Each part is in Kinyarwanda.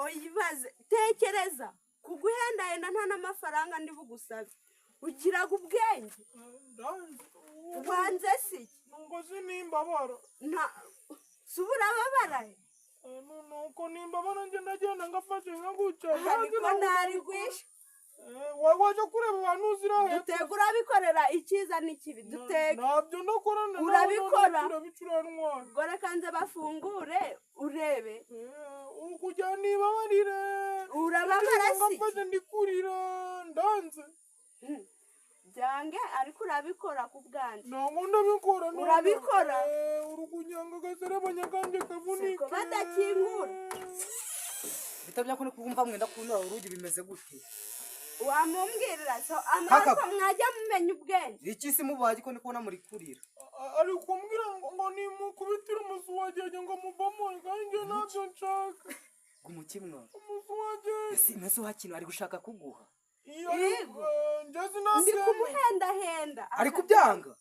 Oyibaze, tekereza kuguhendahenda nta n'amafaranga ndi bugusabe. Ugiraga ubwenge? Ndanze. Wanze si iki? Nungo sinimbabara. Nta si ubu urababara? Nuko nimbabara nje ndagenda ngafashe nka gutya. Ariko ntarigwisha. Waje kureba abantu uzira hepfo. Dutega, urabikorera icyiza n'ikibi, dutega. Ntabyo ndakora. Urabikora. Turabicuranwa. Ubwo reka nze bafungure urebe. Uri kujya nibabarire. Urababara si? Ngafashe ndikurira, ndanze. Byange, ariko urabikora ku bwanjye. Ntabwo ndabikora none. Urabikora? Uri kunyanga agaserebanya kanjye kavunike. Siko badakingura. Bitabya ko kumva mwenda kunura urugi, bimeze gute? Wamumbwirira so Kaka. amaraso mwajya mumenya ubwenge. Iki si mubaye ko ndi kubona muri kurira? Ari kumbwira ngo nimukubitire umusuwagenge ngo mubomore, kandi njye ntabyo nshaka. Gumukimwa. Umusuwagenge. Ese mese hakino ari gushaka kuguha? Yego. Njye Ndi sinabyemera. kumuhendahenda. Ari kubyanga.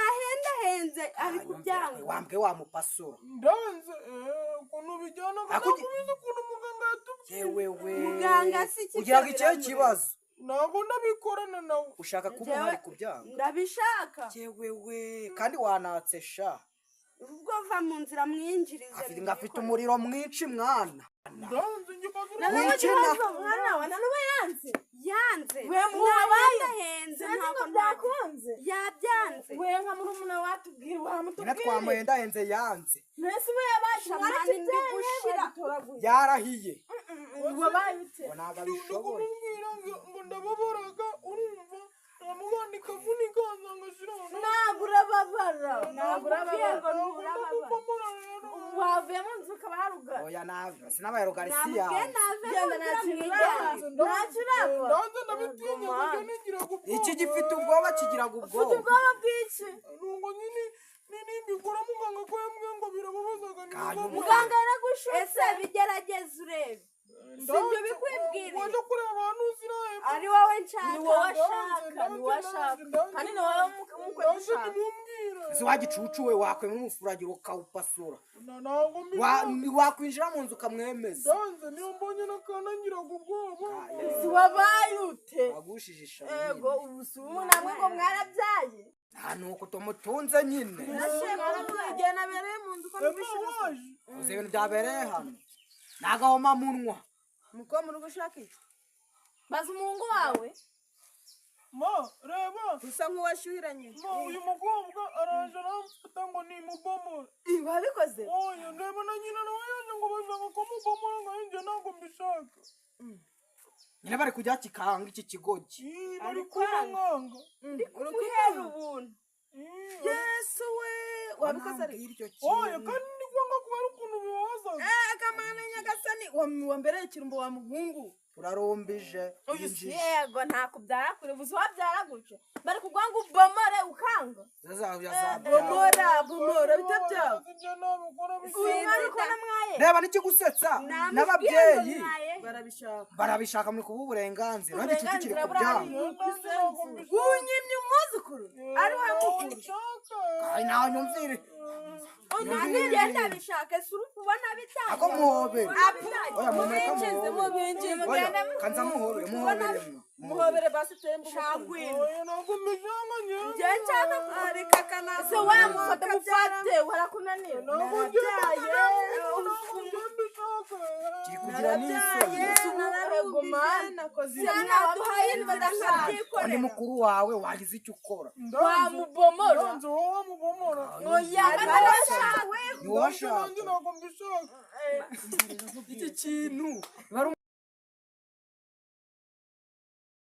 Nahendahenze, ari kubyanga. Wambwe wamupasura. Ndanze, ukuntu bijyana nakubizi ukuntu muganga yatubwiye. Yewewe. Muganga si iki? Ugira ngo ikihe Biramureba. kibazo? Ntabwo ndabikorana nawe. Ushaka kumuha, Njyewe- ari kubyanga. Ndabishaka. Yewewe, kandi wanatse sha. Ubwo va mu nzira mwinjirize. Afite ngo afite umuriro mwinshi mwana. Ndanze njye pasura. Wikina. Mwana wa nanuba yanze. Yanze. We mubabaye. Nahendahenze. Sinzi ngo Ntabwo byakunze. yabyanze. We nka murumuna watubwira, Nyina wamutubwira. twamuhendahenze yanze. Mbese ubu yabaye Shamani, ndi gushira. Yarahiye. Wabaye ute? Ngo ntabwo Ndi abishoboye. kumubwira ngo ndababoraga, urumva namubana ikavunika nsanga shiraho. Ntabwo urababara, ntabwo Nakubwiye urababara. ngo nturababara. Wavuye mu nzu ukaba harugara. Oya, nabi sinabaye rugarisi Namubwiye yawe. nave mu Genda, nzira nta kintu mwijyane. uraba. Ntacyo uraba. Ndanze, ndabitinya kujya nigira ubwoba. Iki gifite ubwoba, kigiraga Ufite ubwoba. ubwoba bw'iki? Nungo nyine nimbikora muganga ko yambwiye ngo birababazaga. Kanyuma. Muganga yaragushutse. Ese bigerageze urebe, sibyo bikwibwiriye? Waje kureba abantu uzira hepfo. Ari wowe nshaka. Ni wowe ashaka, ni wowe ashaka, kandi ni wowe mukwe Ndanze. ushaka. Nimumbwira. Ese wagicucu we, wakwema umufuragiro ukawupasura? Ntabwo mbishaka. Wakwinjira mu nzu ukamwemeza. Ndanze, niyo mbonye n'akana ngiraga ubwoba. Si wabaye ute? Wagushije ishami. Ego, ubu si ubu namwe ngo mwarabyaye. Nta nuko tumutunze nyine. Mwarabyaye igihe nabereye mu nzu ko Ema numvise. waje. Uzi ibintu byabereye hano ni agahomamunwa. Muko muri gushaka iki? Baza umuhungu wawe. Ma reba. Usa nk'uwashyuhiranye. Ma, uyu mukobwa araje aramfata ngo nimubomore. Wabikoze? Oya, ndeba na nyina nawe yaje ngo bashaka kumubomora, ngo njye ntabwo mbishaka. Nyine bari kujya kikanga iki kigogi. Ii, bari kumwanga. Guhera ubuntu. Ii, Yesu we, wabikoze ariko? Iryo oya kintu. kandi ndi kwanga kubera ukuntu bibabazaga. Akamana nyagasani, wambereye ikirumbo wa muhungu. Turarumbije. Uyu Injiji. yego ntakubyara kure ubuze wabyara gutyo, bari kuguha ngo ubomore ukanga. Bomora, bomora bitabyawe. Njye nabikora. Uyu mwana ukora mwaye. Reba n'ikigusetsa. Namubwiye ngo N'ababyeyi mwaye. Barabishaka. Barabishaka muri kuba uburenganzira n'igicucu kiri Uburenganzira kubyanga. burahari. Unyimye umwuzukuru ari we mukuru. Ay, nawe nyumvire. Nanjye ngenda bishaka, ese uri kubona bitangiye? Ako muhobere. Oya, mumureke. Mubinjize. Muhobere. Mubinjize. Oya, kanza muhobere, muhobere mwa. Muhobere basi temba. Shagwino. Oya, ntabwo mbishaka njye. Njye nshaka Areka kanaka. Se wamufata, mufate, warakunanira. Ntabwo njye ntabwo njye mbishaka. Kiri kugira n'isoni. Naduhaye inzira Undi nkabyikorera. mukuru wawe wagize icyo ukora. Wamubomora. Ndanze, wowe wamubomora. Oya, barashaka. Ni wowe ashaka. Nanjye ntabwo mbishaka. Iki kintu bari.